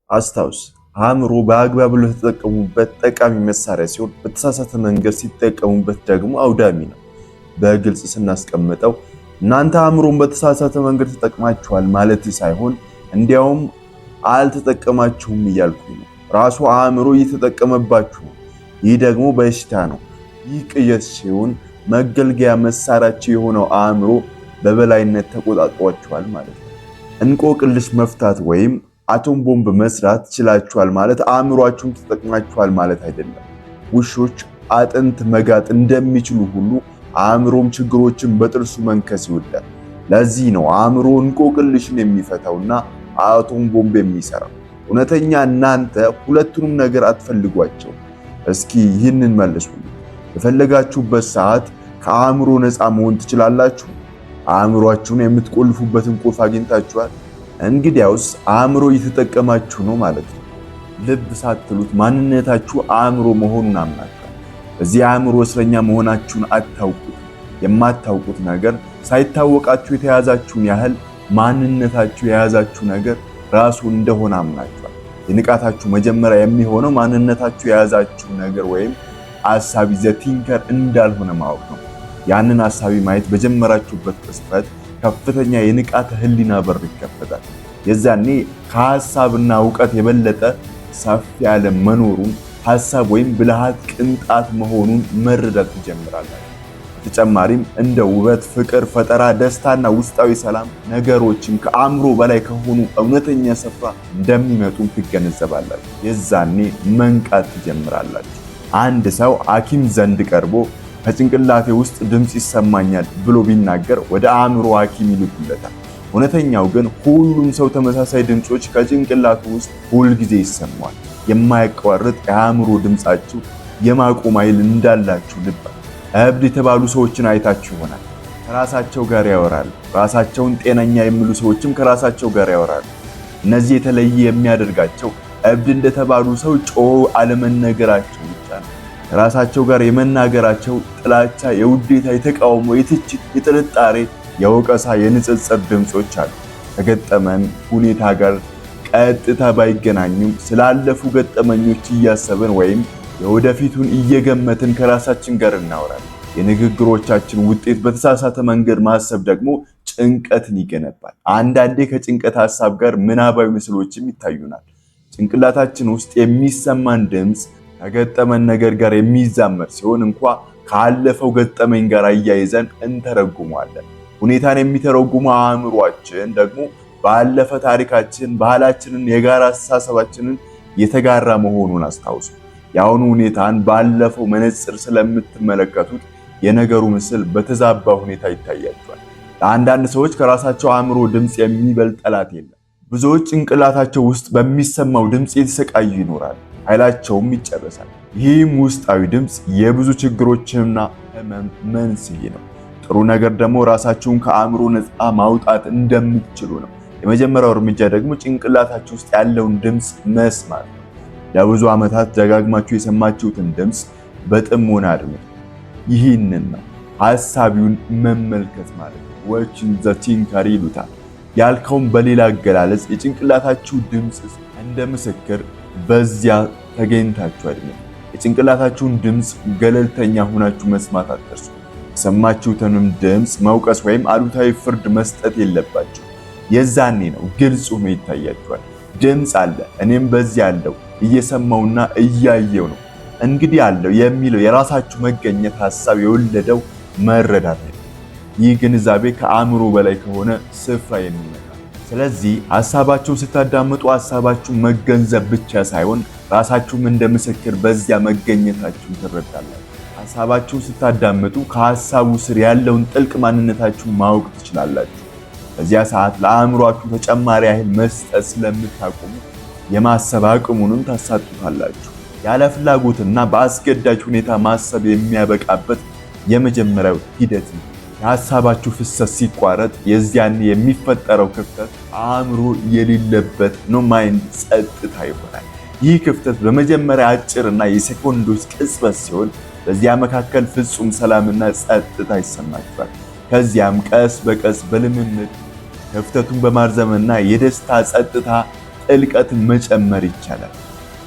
አስታውስ፣ አእምሮ በአግባቡ ለተጠቀሙበት ጠቃሚ መሳሪያ ሲሆን፣ በተሳሳተ መንገድ ሲጠቀሙበት ደግሞ አውዳሚ ነው። በግልጽ ስናስቀምጠው እናንተ አእምሮን በተሳሳተ መንገድ ተጠቅማችኋል ማለት ሳይሆን እንዲያውም አልተጠቀማችሁም እያልኩኝ ነው። ራሱ አእምሮ እየተጠቀመባችሁ ነው። ይህ ደግሞ በሽታ ነው። ይህ ቅዠት ሲሆን መገልገያ መሳሪያቸው የሆነው አእምሮ በበላይነት ተቆጣጥሯችኋል ማለት ነው። እንቆቅልሽ መፍታት ወይም አቶም ቦምብ መስራት ችላችኋል ማለት አእምሯችሁን ተጠቅማችኋል ማለት አይደለም። ውሾች አጥንት መጋጥ እንደሚችሉ ሁሉ አእምሮም ችግሮችን በጥርሱ መንከስ ይወዳል። ለዚህ ነው አእምሮ እንቆቅልሽን የሚፈታውና አቶም ቦምብ የሚሰራው። እውነተኛ እናንተ ሁለቱንም ነገር አትፈልጓቸው። እስኪ ይህንን መልሱልኝ። በፈለጋችሁበት ሰዓት ከአእምሮ ነፃ መሆን ትችላላችሁ? አእምሯችሁን የምትቆልፉበትን ቁልፍ አግኝታችኋል? እንግዲያውስ አእምሮ እየተጠቀማችሁ ነው ማለት ነው። ልብ ሳትሉት ማንነታችሁ አእምሮ መሆኑን አምናችኋል። በዚህ አእምሮ እስረኛ መሆናችሁን አታውቁት። የማታውቁት ነገር ሳይታወቃችሁ የተያዛችሁን ያህል ማንነታችሁ የያዛችሁ ነገር ራሱ እንደሆነ አምናችኋል። የንቃታችሁ መጀመሪያ የሚሆነው ማንነታችሁ የያዛችሁ ነገር ወይም አሳቢ the thinker እንዳልሆነ ማወቅ ነው። ያንን አሳቢ ማየት በጀመራችሁበት ቅጽበት ከፍተኛ የንቃተ ህሊና በር ይከፈታል። የዛኔ ከሀሳብና እውቀት የበለጠ ሰፊ ያለ መኖሩን፣ ሀሳብ ወይም ብልሃት ቅንጣት መሆኑን መረዳት ትጀምራላችሁ። በተጨማሪም እንደ ውበት፣ ፍቅር፣ ፈጠራ፣ ደስታና ውስጣዊ ሰላም ነገሮችን ከአእምሮ በላይ ከሆኑ እውነተኛ ስፍራ እንደሚመጡ ትገነዘባላችሁ። የዛኔ መንቃት ትጀምራላችሁ። አንድ ሰው ሐኪም ዘንድ ቀርቦ ከጭንቅላቴ ውስጥ ድምፅ ይሰማኛል ብሎ ቢናገር ወደ አእምሮ ሐኪም ይልኩለታል። እውነተኛው ግን ሁሉም ሰው ተመሳሳይ ድምፆች ከጭንቅላቱ ውስጥ ሁልጊዜ ይሰማዋል። የማያቋርጥ የአእምሮ ድምፃችሁ የማቆም ኃይል እንዳላችሁ ልብ። እብድ የተባሉ ሰዎችን አይታችሁ ይሆናል። ከራሳቸው ጋር ያወራሉ። ራሳቸውን ጤነኛ የሚሉ ሰዎችም ከራሳቸው ጋር ያወራሉ። እነዚህ የተለየ የሚያደርጋቸው እብድ እንደተባሉ ሰው ጮሆ አለመነገራቸው ብቻ ነው። ከራሳቸው ጋር የመናገራቸው ጥላቻ፣ የውዴታ፣ የተቃውሞ፣ የትችት፣ የጥርጣሬ፣ የወቀሳ፣ የንጽጽር ድምፆች አሉ። ከገጠመን ሁኔታ ጋር ቀጥታ ባይገናኙም ስላለፉ ገጠመኞች እያሰብን ወይም የወደፊቱን እየገመትን ከራሳችን ጋር እናወራለን። የንግግሮቻችን ውጤት በተሳሳተ መንገድ ማሰብ ደግሞ ጭንቀትን ይገነባል። አንዳንዴ ከጭንቀት ሀሳብ ጋር ምናባዊ ምስሎችም ይታዩናል። ጭንቅላታችን ውስጥ የሚሰማን ድምፅ ከገጠመን ነገር ጋር የሚዛመድ ሲሆን እንኳ ካለፈው ገጠመኝ ጋር አያይዘን እንተረጉመዋለን። ሁኔታን የሚተረጉመው አእምሯችን ደግሞ ባለፈ ታሪካችን፣ ባህላችንን፣ የጋራ አስተሳሰባችንን የተጋራ መሆኑን አስታውሱ። የአሁኑ ሁኔታን ባለፈው መነጽር ስለምትመለከቱት የነገሩ ምስል በተዛባ ሁኔታ ይታያቸዋል። ለአንዳንድ ሰዎች ከራሳቸው አእምሮ ድምፅ የሚበልጥ ጠላት የለም። ብዙዎች ጭንቅላታቸው ውስጥ በሚሰማው ድምፅ የተሰቃዩ ይኖራል፣ ኃይላቸውም ይጨረሳል። ይህም ውስጣዊ ድምፅ የብዙ ችግሮችና ህመም መንስኤ ነው። ጥሩ ነገር ደግሞ ራሳችሁን ከአእምሮ ነፃ ማውጣት እንደምትችሉ ነው። የመጀመሪያው እርምጃ ደግሞ ጭንቅላታችሁ ውስጥ ያለውን ድምፅ መስማት ነው። ለብዙ ዓመታት ደጋግማችሁ የሰማችሁትን ድምፅ በጥሞና አድምጡ። ይህንን ነው ሐሳቢውን መመልከት ማለት ነው። Watching the thinker ይሉታል። ያልከውም በሌላ አገላለጽ የጭንቅላታችሁ ድምፅ እንደ ምስክር በዚያ ተገኝታችሁ አድምጡ። የጭንቅላታችሁን ድምፅ ገለልተኛ ሆናችሁ መስማት አትርሱ። የሰማችሁትንም ድምፅ መውቀስ ወይም አሉታዊ ፍርድ መስጠት የለባችሁ። የዛኔ ነው ግልጽ ሆኖ ይታያችኋል። ድምፅ አለ፣ እኔም በዚያ አለው፣ እየሰማውና እያየው ነው። እንግዲህ አለው የሚለው የራሳችሁ መገኘት ሐሳብ የወለደው መረዳት ነው። ይህ ግንዛቤ ከአእምሮ በላይ ከሆነ ስፍራ የሚመጣ። ስለዚህ ሐሳባችሁን ስታዳምጡ ሐሳባችሁ መገንዘብ ብቻ ሳይሆን ራሳችሁም እንደ ምስክር በዚያ መገኘታችሁን ትረዳላችሁ። ሐሳባችሁን ስታዳምጡ ከሐሳቡ ስር ያለውን ጥልቅ ማንነታችሁን ማወቅ ትችላላችሁ። በዚያ ሰዓት ለአእምሯችሁ ተጨማሪ ኃይል መስጠት ስለምታቆሙ የማሰብ አቅሙንም ታሳጡታላችሁ። ያለ ፍላጎትና በአስገዳጅ ሁኔታ ማሰብ የሚያበቃበት የመጀመሪያው ሂደት ነው። የሀሳባችሁ ፍሰት ሲቋረጥ የዚያን የሚፈጠረው ክፍተት አእምሮ የሌለበት no mind ጸጥታ ይሆናል። ይህ ክፍተት በመጀመሪያ አጭርና የሴኮንዶች ቅጽበት ሲሆን በዚያ መካከል ፍጹም ሰላምና ጸጥታ ይሰማችኋል። ከዚያም ቀስ በቀስ በልምምድ ክፍተቱን በማርዘምና የደስታ ጸጥታ ጥልቀትን መጨመር ይቻላል።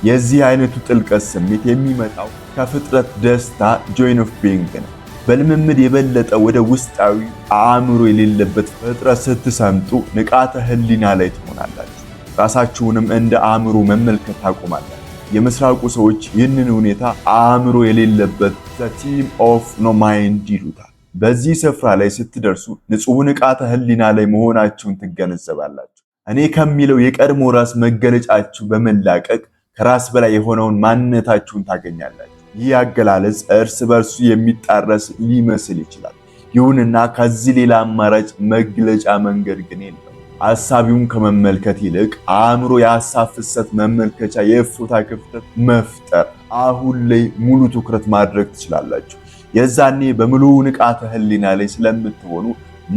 የዚህ አይነቱ ጥልቀት ስሜት የሚመጣው ከፍጥረት ደስታ joy of being ነው። በልምምድ የበለጠ ወደ ውስጣዊ አእምሮ የሌለበት ፍጥረት ስትሰምጡ ንቃተ ህሊና ላይ ትሆናላችሁ። ራሳችሁንም እንደ አእምሮ መመልከት ታቆማላችሁ። የምስራቁ ሰዎች ይህንን ሁኔታ አእምሮ የሌለበት the theme of no mind ይሉታል። በዚህ ስፍራ ላይ ስትደርሱ ንጹህ ንቃተ ህሊና ላይ መሆናችሁን ትገነዘባላችሁ። እኔ ከሚለው የቀድሞ ራስ መገለጫችሁ በመላቀቅ ከራስ በላይ የሆነውን ማንነታችሁን ታገኛላችሁ። ይህ አገላለጽ እርስ በርሱ የሚጣረስ ሊመስል ይችላል። ይሁንና ከዚህ ሌላ አማራጭ መግለጫ መንገድ ግን የለም። አሳቢውን ከመመልከት ይልቅ አእምሮ የሀሳብ ፍሰት መመልከቻ የእፎይታ ክፍተት መፍጠር አሁን ላይ ሙሉ ትኩረት ማድረግ ትችላላችሁ። የዛኔ በሙሉ ንቃተ ህሊና ላይ ስለምትሆኑ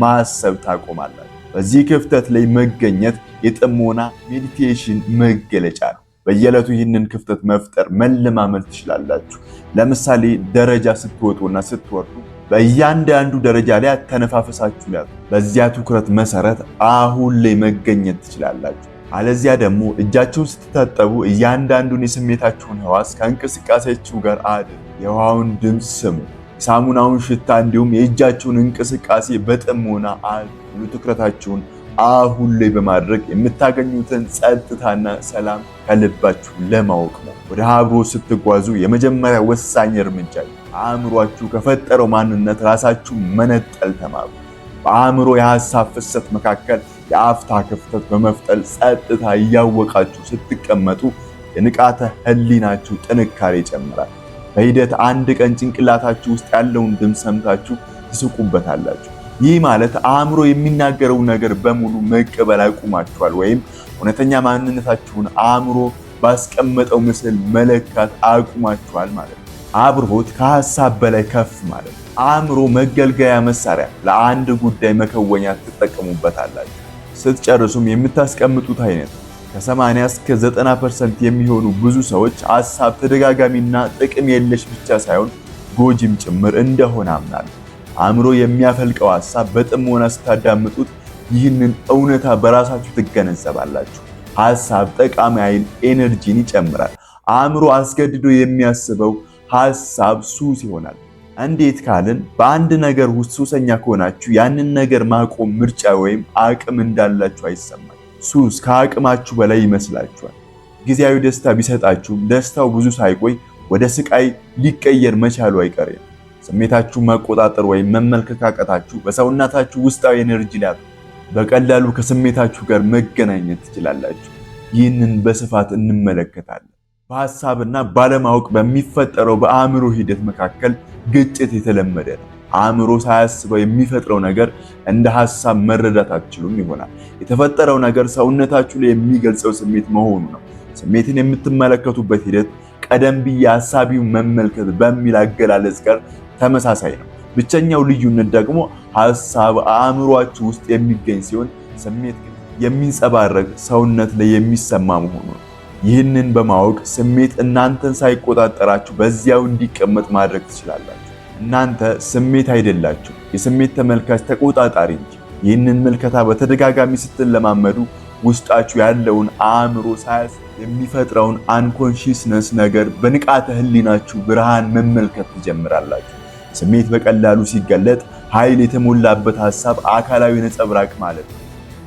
ማሰብ ታቆማላችሁ። በዚህ ክፍተት ላይ መገኘት የጥሞና meditation መገለጫ ነው። በየዕለቱ ይህንን ክፍተት መፍጠር መለማመድ ትችላላችሁ። ለምሳሌ ደረጃ ስትወጡና ስትወርዱ በእያንዳንዱ ደረጃ ላይ አተነፋፈሳችሁ ላይ በዚያ ትኩረት መሰረት አሁን ላይ መገኘት ትችላላችሁ። አለዚያ ደግሞ እጃችሁን ስትታጠቡ እያንዳንዱን የስሜታችሁን ህዋስ ከእንቅስቃሴያችሁ ጋር አድርጉ። የውሃውን ድምፅ ስሙ፣ የሳሙናውን ሽታ፣ እንዲሁም የእጃችሁን እንቅስቃሴ በጥሞና ሙሉ ትኩረታችሁን አሁን ላይ በማድረግ የምታገኙትን ጸጥታና ሰላም ከልባችሁ ለማወቅ ነው። ወደ አብሮ ስትጓዙ የመጀመሪያ ወሳኝ እርምጃ አእምሯችሁ ከፈጠረው ማንነት ራሳችሁ መነጠል ተማሩ። በአእምሮ የሐሳብ ፍሰት መካከል የአፍታ ክፍተት በመፍጠር ጸጥታ እያወቃችሁ ስትቀመጡ የንቃተ ህሊናችሁ ጥንካሬ ይጨምራል። በሂደት አንድ ቀን ጭንቅላታችሁ ውስጥ ያለውን ድምፅ ሰምታችሁ ትስቁበታላችሁ። ይህ ማለት አእምሮ የሚናገረው ነገር በሙሉ መቀበል አቁማችኋል ወይም እውነተኛ ማንነታችሁን አእምሮ ባስቀመጠው ምስል መለካት አቁማችኋል ማለት ነው። አብርሆት ከሀሳብ በላይ ከፍ ማለት ነው። አእምሮ መገልገያ መሳሪያ ለአንድ ጉዳይ መከወኛ ትጠቀሙበታላችሁ። ስትጨርሱም የምታስቀምጡት አይነት ነው። ከ80 እስከ 90% የሚሆኑ ብዙ ሰዎች ሀሳብ ተደጋጋሚና ጥቅም የለሽ ብቻ ሳይሆን ጎጂም ጭምር እንደሆነ አምናለሁ። አእምሮ የሚያፈልቀው ሀሳብ በጥሞና ስታዳምጡት ይህንን እውነታ በራሳችሁ ትገነዘባላችሁ። ሀሳብ ጠቃሚ ኃይል energy ን ይጨምራል። አእምሮ አስገድዶ የሚያስበው ሀሳብ ሱስ ይሆናል። እንዴት ካልን በአንድ ነገር ውስጥ ሱሰኛ ከሆናችሁ ያንን ነገር ማቆም ምርጫ ወይም አቅም እንዳላችሁ አይሰማል። ሱስ ከአቅማችሁ በላይ ይመስላችኋል። ጊዜያዊ ደስታ ቢሰጣችሁም ደስታው ብዙ ሳይቆይ ወደ ስቃይ ሊቀየር መቻሉ አይቀርም። ስሜታችሁ መቆጣጠር ወይም መመልከት ካቃታችሁ በሰውነታችሁ ውስጣዊ energy ላይ በቀላሉ ከስሜታችሁ ጋር መገናኘት ትችላላችሁ። ይህንን በስፋት እንመለከታለን። በሀሳብና ባለማወቅ በሚፈጠረው በአእምሮ ሂደት መካከል ግጭት የተለመደ ነው። አእምሮ ሳያስበው የሚፈጥረው ነገር እንደ ሀሳብ መረዳት አትችሉም ይሆናል። የተፈጠረው ነገር ሰውነታችሁ ላይ የሚገልጸው ስሜት መሆኑ ነው። ስሜትን የምትመለከቱበት ሂደት ቀደም ብዬ ሀሳቢውን መመልከት በሚል አገላለጽ ጋር ተመሳሳይ ነው። ብቸኛው ልዩነት ደግሞ ሀሳብ አእምሯችሁ ውስጥ የሚገኝ ሲሆን ስሜት ግን የሚንጸባረቅ ሰውነት ላይ የሚሰማ መሆኑ ነው። ይህንን በማወቅ ስሜት እናንተን ሳይቆጣጠራችሁ በዚያው እንዲቀመጥ ማድረግ ትችላላችሁ። እናንተ ስሜት አይደላችሁ፣ የስሜት ተመልካች ተቆጣጣሪ እንጂ። ይህንን ምልከታ በተደጋጋሚ ስትለማመዱ ውስጣችሁ ያለውን አእምሮ ሳያስ የሚፈጥረውን unconsciousness ነገር በንቃተ ህሊናችሁ ብርሃን መመልከት ትጀምራላችሁ። ስሜት በቀላሉ ሲገለጥ ኃይል የተሞላበት ሐሳብ አካላዊ ነጸብራቅ ማለት ነው።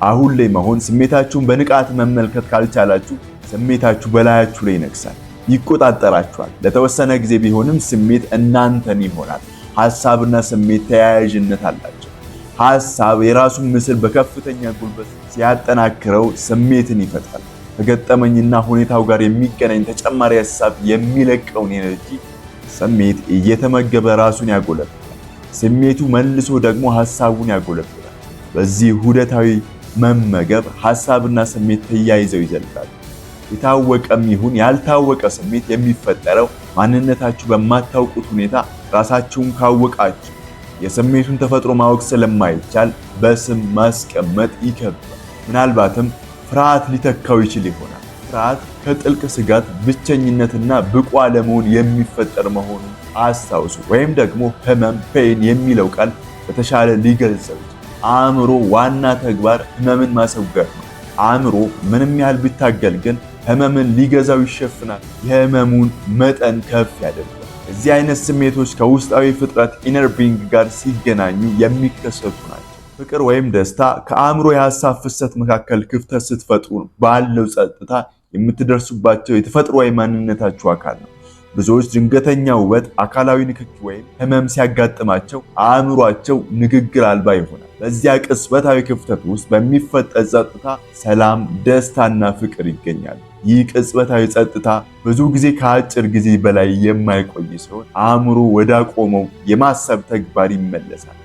አሁን ላይ መሆን ስሜታችሁን በንቃት መመልከት ካልቻላችሁ ስሜታችሁ በላያችሁ ላይ ይነግሳል፣ ይቆጣጠራችኋል። ለተወሰነ ጊዜ ቢሆንም ስሜት እናንተን ይሆናል። ሐሳብና ስሜት ተያያዥነት አላቸው። ሐሳብ የራሱን ምስል በከፍተኛ ጉልበት ሲያጠናክረው ስሜትን ይፈጥራል። ከገጠመኝና ሁኔታው ጋር የሚገናኝ ተጨማሪ ሐሳብ የሚለቀውን energy ስሜት እየተመገበ ራሱን ያጎለብታል። ስሜቱ መልሶ ደግሞ ሐሳቡን ያጎለብታል። በዚህ ሁደታዊ መመገብ ሐሳብና ስሜት ተያይዘው ይዘልቃሉ። የታወቀም ይሁን ያልታወቀ ስሜት የሚፈጠረው ማንነታችሁ በማታውቁት ሁኔታ ራሳችሁን ካወቃችሁ የስሜቱን ተፈጥሮ ማወቅ ስለማይቻል በስም ማስቀመጥ ይከብዳል። ምናልባትም ፍርሃት ሊተካው ይችል ይሆናል። ፍርሃት ከጥልቅ ስጋት፣ ብቸኝነትና ብቁ አለመሆን የሚፈጠር መሆኑን አስታውሱ። ወይም ደግሞ ህመም pain የሚለው ቃል በተሻለ ሊገልጸው ይችላል። አእምሮ ዋና ተግባር ህመምን ማስወገድ ነው። አእምሮ ምንም ያህል ቢታገል ግን ህመምን ሊገዛው ይሸፍናል፣ የህመሙን መጠን ከፍ ያደርጋል። እዚህ አይነት ስሜቶች ከውስጣዊ ፍጥረት inner being ጋር ሲገናኙ የሚከሰቱ ናቸው። ፍቅር ወይም ደስታ ከአእምሮ የሀሳብ ፍሰት መካከል ክፍተት ስትፈጥሩ ባለው ጸጥታ የምትደርሱባቸው የተፈጥሯዊ ማንነታችሁ አካል ነው። ብዙዎች ድንገተኛ ውበት፣ አካላዊ ንክኪ ወይም ህመም ሲያጋጥማቸው አእምሯቸው ንግግር አልባ ይሆናል። በዚያ ቅጽበታዊ ክፍተት ውስጥ በሚፈጠር ጸጥታ ሰላም፣ ደስታና ፍቅር ይገኛል። ይህ ቅጽበታዊ ጸጥታ ብዙ ጊዜ ከአጭር ጊዜ በላይ የማይቆይ ሲሆን አእምሮ ወዳቆመው የማሰብ ተግባር ይመለሳል።